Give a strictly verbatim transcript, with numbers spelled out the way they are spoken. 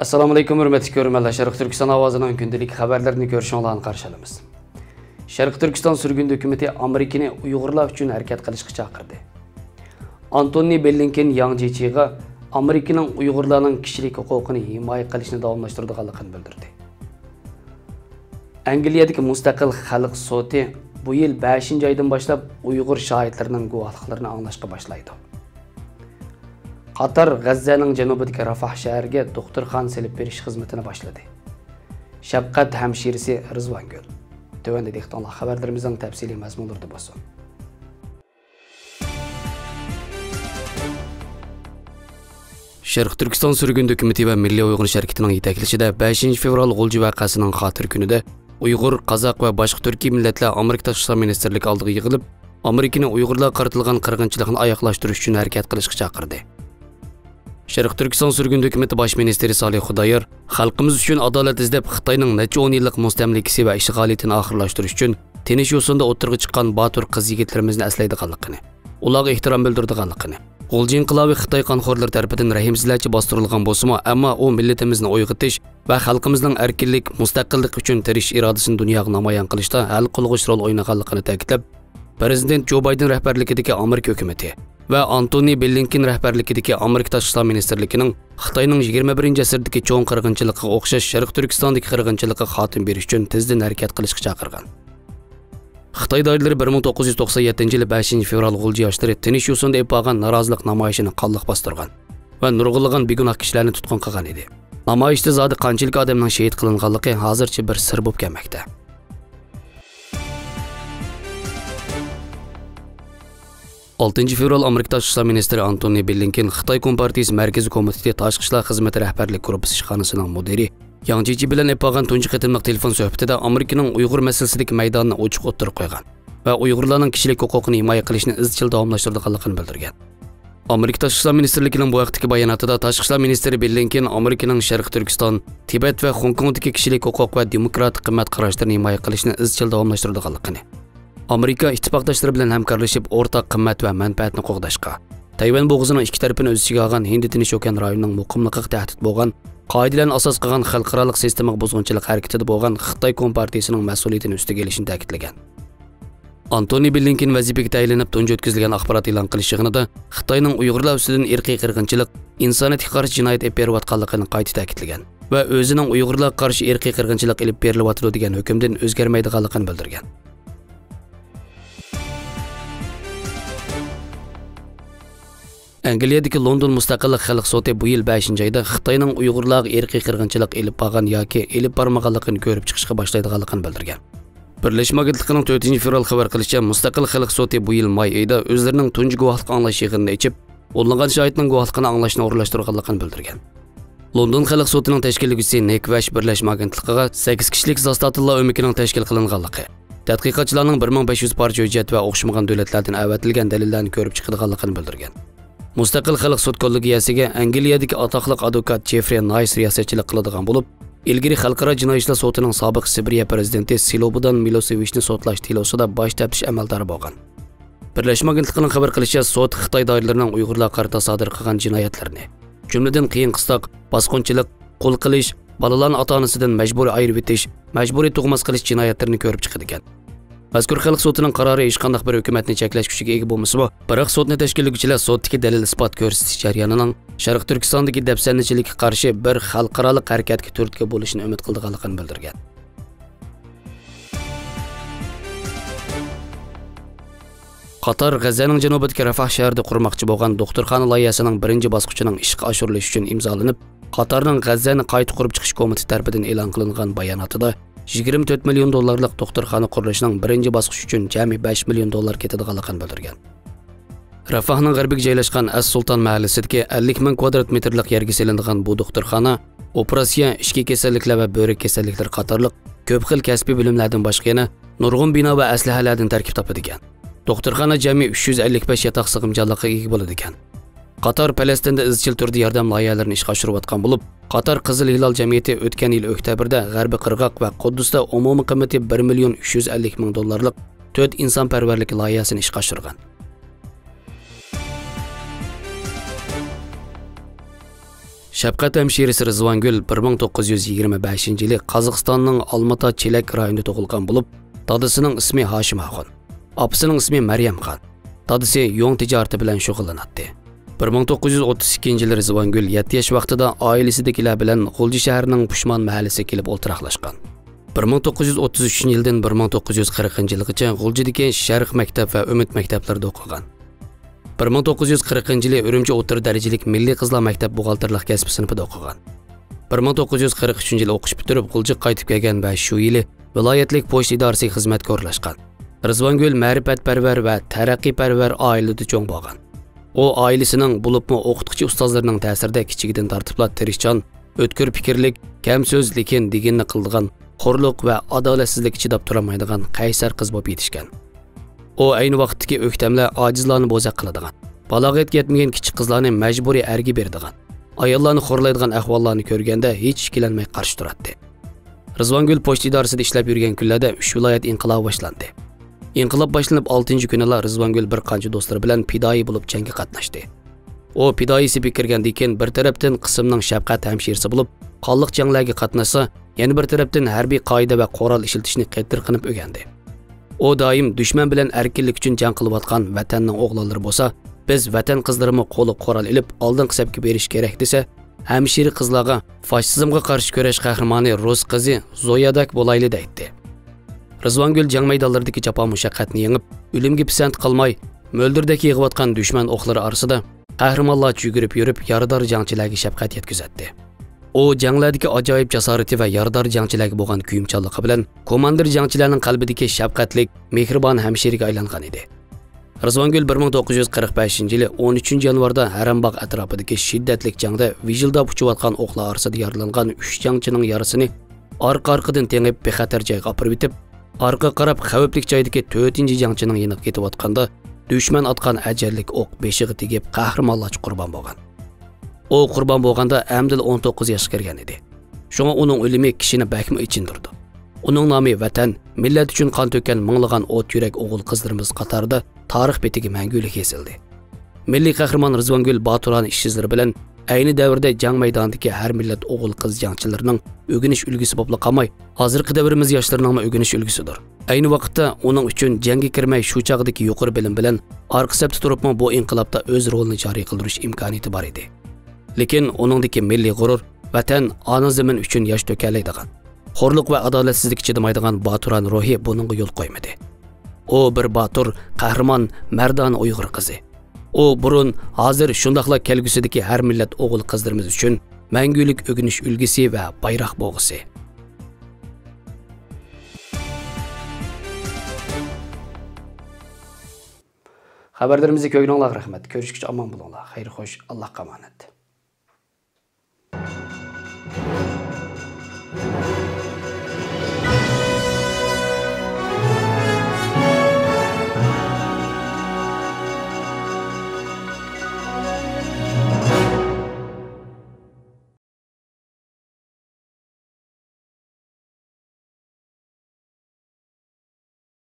ئەسسالامۇئەلەيكۇم، ھۆرمەتلىك كۆرۈرمەنلەر. شەرقىي تۈركىستان ئاۋازىنىڭ كۈندىلىك خەۋەرلىرىنى كۆرۈشۈڭلارنى قارشى ئالىمىز. شەرقىي تۈركىستان سۈرگۈندە ھۆكۈمىتى ئامېرىكىنى ئۇيغۇرلار ئۈچۈن ھەرىكەت قىلىشقا چاقىردى. ئانتونى بلىنكېن ياڭ جيېچىغا ئامېرىكىنىڭ ئۇيغۇرلارنىڭ كىشىلىك ھوقۇقىنى ھىمايە قىلىشنى داۋاملاشتۇرىدىغانلىقىنى بىلدۈردى. ئەنگلىيەدىكى مۇستەقىل خەلق سوتى بۇ يىل بەشىنچى ئايدىن باشلاپ ئۇيغۇر شاھىتلىرىنىڭ گۇۋاھلىقلىرىنى ئاڭلاشقا باشلايدۇ. قاتار غەززەنىڭ جەنۇبىدىكى رافاھ شەھىرىگە دوختۇرخانا سېلىپ بېرىش خىزمىتىنى باشلىدى. شەپقەت ھەمشىرىسى رىزۋانگۈل. تۆۋەندە دىققىتىڭلار خەۋەرلىرىمىزنىڭ تەپسىلىي مەزمۇنلىرىدا بولسۇن. شەرقىي تۈركىستان سۈرگۈندە ھۆكۈمىتى ۋە مىللىي ئويغىنىش ھەرىكىتىنىڭ يېتەكلىشىدە بەشىنچى فېۋرال غۇلجا ۋەقەسىنىڭ خاتىرە كۈنىدە ئۇيغۇر، قازاق ۋە باشقا تۈركىي مىللەتلەر ئامېرىكا تاشقى ئىشلار مىنىستىرلىكى ئالدىغا يىغىلىپ، ئامېرىكىنى ئۇيغۇرلارغا قارىتىلغان قىرغىنچىلىقنى ئاياغلاشتۇرۇش ئۈچۈن ھەرىكەت قىلىشقا چاقىردى. شەرقىي تۈركىستان سۈرگۈندە ھۆكۈمىتى باش مىنىستىرى سالىھ خۇدايار خەلقىمىز ئۈچۈن ئادالەت ئىزدەپ، خىتاينىڭ نەچچە ئون يىللىق مۇستەملىكىسى ۋە ئىشغالىيىتىنى ئاخىرلاشتۇرۇش ئۈچۈن تىنچ يوسۇندا ئوتتۇرىغا چىققان باتۇر قىز-يىگىتلىرىمىزنى ئەسلەيدىغانلىقىنى، ئۇلارغا ئېھتىرام بىلدۈرىدىغانلىقىنى، غۇلجا ئىنقىلابى خىتاي قانخورلىرى تەرىپىدىن رەھىمسىزلەرچە باستۇرۇلغان بولسىمۇ، ئەمما ئۇ مىللىتىمىزنى ئويغىتىش ۋە خەلقىمىزنىڭ ئەركىنلىك، مۇستەقىللىق ئۈچۈن تىرىشىش ئىرادىسىنى دۇنياغا نامايان قىلىشتا ھەل قىلغۇچ رول ئوينىغانلىقىنى تەكىتلەپ، پىرېزىدېنت جو بايدېن رەھبەرلىكىدىكى ئامېرىكا ھۆكۈمىتى ۋە ئانتونى بلىنكېن رەھبەرلىكىدىكى ئامېرىكا تاشقى ئىشلار مىنىستىرلىكىنىڭ خىتاينىڭ يىگىرمە بىرىنچى ئەسىردىكى چوڭ قىرغىنچىلىقىغا ئوخشاش شەرقىي تۈركىستاندىكى قىرغىنچىلىققا خاتىمە بېرىش ئۈچۈن تېزدىن ھەرىكەت قىلىشقا چاقىرغان. خىتاي دائىرىلىرى بىر مىڭ توققۇز يۈز توقسان يەتتىنچى يىلى بەشىنچى فېۋرال غۇلجا ياشلىرى تىنچ يوسۇندا ئېلىپ بارغان نارازىلىق نامايىشىنى قانلىق باستۇرغان ۋە نۇرغۇنلىغان بىگۇناھ كىشىلەرنى تۇتقۇن قىلغان ئىدى. نامايىشتا زادى قانچىلىك ئادەمنىڭ شېھىت قىلىنغانلىقى ھازىرچە بىر سىر بولۇپ كەلمەكتە. ئالتىنچى فېۋرال ئامېرىكا تاشقى ئىشلار مىنىستىرى ئانتونى بلىنكېن خىتاي كومپارتىيىسى مەركىزىي كومىتېتى تاشقى ئىشلار خىزمىتى رەھبەرلىك گۇرۇپپىسى ئىشخانىسىنىڭ مۇدىرى ياڭ جيېچى بىلەن ئېلىپ بارغان تۇنجى قېتىملىق تېلېفون سۆھبىتىدە ئامېرىكىنىڭ ئۇيغۇر مەسىلىسىدىكى مەيدانىنى ئوچۇق ئوتتۇرىغا قويغان ۋە ئۇيغۇرلارنىڭ كىشىلىك ھوقۇقىنى ھىمايە قىلىشنى ئىزچىل داۋاملاشتۇرىدىغانلىقىنى بىلدۈرگەن. ئامېرىكا تاشقى ئىشلار مىنىستىرلىكىنىڭ بۇ ھەقتىكى باياناتىدا تاشقى ئىشلار مىنىستىرى بلىنكېن ئامېرىكىنىڭ شەرقىي تۈركىستان، تىبەت ۋە خوڭكوڭدىكى كىشىلىك ھوقۇق ۋە دېموكراتىك قىممەت قاراشلىرىنى ھىمايە قىلىشنى ئىزچىل داۋاملاشتۇرىدىغانلىقىنى، ئامېرىكا ئىتتىپاقداشلىرى بىلەن ھەمكارلىشىپ ئورتاق قىممەت ۋە مەنپەئەتنى قوغداشقا، تەيۋەن بوغۇزىنىڭ ئىككى تەرىپىنى ئۆز ئىچىگە ئالغان ھىندى تىنچ ئوكيان رايونىنىڭ مۇقىملىقىغا تەھدىت بولغان قائىدىلەرنى ئاساس قىلغان خەلقئارالىق سىستېمىغا بۇزغۇنچىلىق ھەرىكىتىدە بولغان خىتاي كومپارتىيىسىنىڭ مەسئۇلىيىتىنى ئۈستىگە ئېلىشىنى تەكىتلىگەن. ئانتونى بلىنكېن ۋەزىپىگە تەيىنلىنىپ تۇنجى ئۆتكۈزۈلگەن ئاخبارات ئېلان قىلىش يىغىنىدا خىتاينىڭ ئۇيغۇرلار ئۈستىدىن ئىرقىي قىرغىنچىلىق، ئىنسانىيەتكە قارشى جىنايەت ئېلىپ بېرىۋاتقانلىقىنى قايتا تەكىتلىگەن ۋە ئۆزىنىڭ ئۇيغۇرلارغا قارشى ئىرقىي قىرغىنچىلىق ئېلىپ بېرىلىۋاتىدۇ دېگەن ھۆكۈمدىن ئۆزگەرمەيدىغانلىقىنى بىلدۈرگەن. ئەنگلىيەدىكى لوندون مۇستەقىللىق خەلق سوتى بۇ يىل بەشىنچى ئايدا خىتاينىڭ ئۇيغۇرلارغا ئىرقىي قىرغىنچىلىق ئېلىپ بارغان ياكى ئېلىپ بارمىغانلىقىنى كۆرۈپ چىقىشقا باشلايدىغانلىقىنى بىلدۈرگەن. بىرلەشمە ئاگېنتلىقىنىڭ تۆتىنچى فېۋرال خەۋەر قىلىشىچە، مۇستەقىل خەلق سوتى بۇ يىل ماي ئېيىدا ئۆزلىرىنىڭ تۇنجى گۇۋاھلىق ئاڭلاش يىغىنىنى ئېچىپ، ئونلىغان شاھىتنىڭ گۇۋاھلىقىنى ئاڭلاشنى ئورۇنلاشتۇرغانلىقىنى بىلدۈرگەن. لوندون خەلق سوتىنىڭ تەشكىللىگۈچىسى نىك ۋەش بىرلەشمە ئاگېنتلىقىغا سەككىز كىشىلىك زاستاتىنلار ئۆمىكىنىڭ تەشكىل قىلىنغانلىقى، تەتقىقاتچىلارنىڭ بىر مىڭ بەش يۈز پارچە ھۆججەت ۋە ئوخشىمىغان دۆلەتلەردىن ئەۋەتىلگەن دەلىللەرنى كۆرۈپ چىقىدىغانلىقىنى بىلدۈرگەن. مۇستەقىل خەلق سوت كوللېگىيەسىگە ئەنگلىيەدىكى ئاتاقلىق ئادۋوكات جېفرى نايس رىياسەتچىلىك قىلىدىغان بولۇپ، ئىلگىرى خەلقئارا جىنايى ئىشلار سوتىنىڭ سابىق سىبىرىيە پىرېزىدېنتى سلوبودان مىلوسېۋىچنى سوتلاش دېلوسىدا باش تەپتىش ئەمەلدارى بولغان. بىرلەشمە ئاگېنتلىقىنىڭ خەۋەر قىلىشىچە، سوت خىتاي دائىرىلىرىنىڭ ئۇيغۇرلارغا قارىتا سادىر قىلغان جىنايەتلىرىنى، جۈملىدىن قىيىن قىستاق، باسقۇنچىلىق، قۇل قىلىش، بالىلارنى ئاتا-ئانىسىدىن مەجبۇرىي ئايرىۋېتىش، مەجبۇرىي تۇغماس قىلىش جىنايەتلىرىنى كۆرۈپ چىقىدىكەن. مەزكۇر خەلق سوتىنىڭ قارارى ھېچقانداق بىر ھۆكۈمەتنى چەكلەش كۈچىگە ئىگە بولمىسىمۇ، بىراق سوتنى تەشكىللىگۈچىلەر سوتتىكى دەلىل-ئىسپات كۆرسىتىش جەريانىنىڭ شەرقىي تۈركىستاندىكى دەپسەندىچىلىككە قارشى بىر خەلقئارالىق ھەرىكەتكە تۈرتكە بولۇشىنى ئۈمىد قىلىدىغانلىقىنى بىلدۈرگەن. قاتار غەززەنىڭ جەنۇبىدىكى رەفاھ شەھىرىدە قۇرماقچى بولغان دوختۇرخانا لايىھەسىنىڭ بىرىنچى باسقۇچىنىڭ ئىشقا ئاشۇرۇلۇشى ئۈچۈن ئىمزالىنىپ، قاتارنىڭ غەززەنى قايتا قۇرۇپ چىقىش كومىتېتى تەرىپىدىن ئېلان قىلىنغان باياناتىدا يىگىرمە تۆت مىليون دوللارلىق دوختۇرخانا قۇرۇلۇشىنىڭ بىرىنچى باسقۇچى ئۈچۈن جەمئىي بەش مىليون دوللار كېتىدىغانلىقىنى بىلدۈرگەن. رەفاھنىڭ غەربىگە جايلاشقان ئەس سۇلتان مەھەللىسىدىكى ئەللىك مىڭ كۋادرات مېتىرلىق يەرگە سېلىنىدىغان بۇ دوختۇرخانا ئوپېراتسىيە، ئىچكى كېسەللىكلەر ۋە بۆرەك كېسەللىكلىرى قاتارلىق كۆپ خىل كەسپىي بۆلۈملەردىن باشقا يەنە نۇرغۇن بىنا ۋە ئەسلىھەلەردىن تەركىب تاپىدىكەن. دوختۇرخانا جەمئىي ئۈچ يۈز ئەللىك بەش ياتاق سىغىمچانلىققا ئىگە بولىدىكەن. قاتار پەلەستىندە ئىزچىل تۈردە ياردەم لايىھەلىرىنى ئىشقا ئاشۇرۇۋاتقان بولۇپ، قاتار قىزىل ھىلال جەمئىيىتى ئۆتكەن يىل ئۆكتەبىردە غەربىي قىرغاق ۋە قۇددۇستا ئومۇمىي قىممىتى بىر مىليون ئۈچ يۈز ئەللىك مىڭ دوللارلىق تۆت ئىنسانپەرۋەرلىك لايىھەسىنى ئىشقا ئاشۇرغان. شەپقەت ھەمشىرىسى رىزۋانگۈل بىر مىڭ توققۇز يۈز يىگىرمە بەشىنچى يىلى قازاقىستاننىڭ ئالمىتا چېلەك رايونىدا تۇغۇلغان بولۇپ، دادىسىنىڭ ئىسمى ھاشىم ئاخۇن، ئاپىسىنىڭ ئىسمى مەريەمخان، دادىسى يۇڭ تىجارىتى بىلەن شۇغۇللىناتتى. بىر مىڭ توققۇز يۈز ئوتتۇز ئىككىنچى يىلى رىزۋانگۈل يەتتە ياش ۋاقتىدا ئائىلىسىدىكىلەر بىلەن غۇلجا شەھىرىنىڭ پۇشمان مەھەللىسىگە كېلىپ ئولتۇراقلاشقان. بىر مىڭ توققۇز يۈز ئوتتۇز ئۈچىنچى يىلدىن بىر مىڭ توققۇز يۈز قىرىقىنچى يىلغىچە غۇلجىدىكى شەرق مەكتەپ ۋە ئۈمىد مەكتەپلىرىدە ئوقۇغان. بىر مىڭ توققۇز يۈز قىرىقىنچى يىلى ئۈرۈمچى ئوتتۇرا دەرىجىلىك مىللىي قىزلار مەكتەپ بوغالتىرلىق كەسپى سىنىپىدا ئوقۇغان. بىر مىڭ توققۇز يۈز قىرىق ئۈچىنچى يىلى ئوقۇش پۈتتۈرۈپ، غۇلجىغا قايتىپ كەلگەن ۋە شۇ يىلى ۋىلايەتلىك پوچتا ئىدارىسىگە خىزمەتكە ئورۇنلاشقان. رىزۋانگۈل مەرىپەتپەرۋەر ۋە تەرەققىيپەرۋەر ئائىلىدە چوڭ بولغان. ئۇ ئائىلىسىنىڭ، بولۇپمۇ ئوقۇتقۇچى ئۇستازلىرىنىڭ تەسىرىدە كىچىكىدىن تارتىپلا تىرىشچان، ئۆتكۈر پىكىرلىك، كەم سۆز، لېكىن دېگىنىنى قىلىدىغان، خورلۇق ۋە ئادالەتسىزلىككە چىداپ تۇرالمايدىغان قەيسەر قىز بولۇپ يېتىشكەن. ئۇ ئەينى ۋاقىتتىكى ئۆكتەملەر ئاجىزلارنى بوزەك قىلىدىغان، بالاغەتكە يەتمىگەن كىچىك قىزلارنى مەجبۇرىي ئەرگە بېرىدىغان، ئاياللارنى خورلايدىغان ئەھۋاللارنى كۆرگەندە ھېچ ئىككىلەنمەي قارشى تۇراتتى. رىزۋانگۈل پوچتا ئىدارىسىدا ئىشلەپ يۈرگەن كۈنلەردە ئۈچ ۋىلايەت ئىنقىلابى باشلاندى. ئىنقىلاب باشلىنىپ ئالتىنچى كۈنىلا رىزۋانگۈل بىر قانچە دوستلىرى بىلەن پىدائىي بولۇپ جەڭگە قاتناشتى. ئۇ پىدائىيسى بېكىرگەندىن كېيىن بىر تەرەپتىن قىسىمنىڭ شەپقەت ھەمشىرىسى بولۇپ، قانلىق جەڭلەرگە قاتناشسا، يەنە بىر تەرەپتىن ھەربىي قائىدە ۋە قورال ئىشلىتىشنى قېتىرقىنىپ ئۆگەندى. ئۇ دائىم دۈشمەن بىلەن ئەركىنلىك ئۈچۈن جەڭ قىلىۋاتقان ۋەتەننىڭ ئوغلانلىرى بولسا، بىز ۋەتەن قىزلىرىمۇ قولىغا قورال ئېلىپ ئالدىنقى سەپكە بېرىش كېرەك دېسە، ھەمشىرە قىزلارغا فاشىزمغا قارشى كۈرەش قەھرىمانى رۇس قىزى زويادەك بولايلى دەيتتى. رىزۋانگۈل جەڭ مەيدانلىرىدىكى جاپا مۇشەققەتنى يېڭىپ، ئۆلۈمگە پىسەنت قىلماي، مۆلدۈردەك يېغىۋاتقان دۈشمەن ئوقلىرى ئارىسىدا قەھرىمانلارچە يۈگۈرۈپ يۈرۈپ، يارىدار جەڭچىلەرگە شەپقەت يەتكۈزەتتى. ئۇ جەڭلەردىكى ئاجايىپ جاسارىتى ۋە يارىدار جەڭچىلەرگە بولغان كۆيۈمچانلىقى بىلەن كوماندىر جەڭچىلەرنىڭ قەلبىدىكى شەپقەتلىك، مېھرىبان ھەمشىرىگە ئايلانغان ئىدى. رىزۋانگۈل بىر مىڭ توققۇز يۈز قىرىق بەشىنچى يىلى ئون ئۈچىنچى يانۋاردا ھەرەمباغ ئەتراپىدىكى شىددەتلىك جەڭدە ۋىژىلداپ ئۇچۇۋاتقان ئوقلار ئارىسىدا يارىلانغان ئۈچ جەڭچىنىڭ يارىسىنى ئارقا-ئارقىدىن تېڭىپ، بىخەتەر جايغا ئاپىرىۋېتىپ، ئارقىغا قاراپ خەۋپلىك جايدىكى تۆتىنچى جەڭچىنىڭ يېنىغا كېتىۋاتقاندا، دۈشمەن ئاتقان ئەجەللىك ئوق بېشىغا تېگىپ، قەھرىمانلارچە قۇربان بولغان. ئۇ قۇربان بولغاندا ئەمدىلا ئون توققۇز ياشقا كىرگەن ئىدى. شۇڭا ئۇنىڭ ئۆلۈمى كىشىنى بەكمۇ ئېچىندۇرىدۇ. ئۇنىڭ نامى ۋەتەن، مىللەت ئۈچۈن قان تۆككەن مىڭلىغان ئوت يۈرەك ئوغۇل قىزلىرىمىز قاتارىدا تارىخ بېتىگە مەڭگۈلۈك يېزىلدى. مىللىي قەھرىمان رىزۋانگۈل باتۇرانە ئىش-ئىزلىرى بىلەن ئەينى دەۋردە جەڭ مەيدانىدىكى ھەر مىللەت ئوغۇل-قىز جەڭچىلىرىنىڭ ئۆگىنىش ئۈلگىسى بولۇپلا قالماي، ھازىرقى دەۋرىمىز ياشلىرىنىڭمۇ ئۆگىنىش ئۈلگىسىدۇر. ئەينى ۋاقىتتا ئۇنىڭ ئۈچۈن جەڭگە كىرمەي، شۇ چاغدىكى يۇقىرى بىلىم بىلەن ئارقا سەپتە تۇرۇپمۇ بۇ ئىنقىلابتا ئۆز رولىنى جارى قىلدۇرۇش ئىمكانىيىتى بار ئىدى. لېكىن ئۇنىڭدىكى مىللىي غۇرۇر، ۋەتەن، ئانا زېمىن ئۈچۈن ياش تۆكەلەيدىغان، خورلۇق ۋە ئادالەتسىزلىككە چىدىمايدىغان باتۇرانە روھى بۇنىڭغا يول قويمىدى. ئۇ بىر باتۇر، قەھرىمان، مەردانە ئۇيغۇر قىزى. ئۇ بۇرۇن، ھازىر، شۇنداقلا كەلگۈسىدىكى ھەر مىللەت ئوغۇل-قىزلىرىمىز ئۈچۈن مەڭگۈلۈك ئۆگىنىش ئۈلگىسى ۋە بايراق بوغىسى. خەۋەرلىرىمىزنى كۆرگىنىڭلارغا رەھمەت. كۆرۈشكىچە ئامان بولۇڭلار. خەير خوش، ئاللاھقا ئامانەت.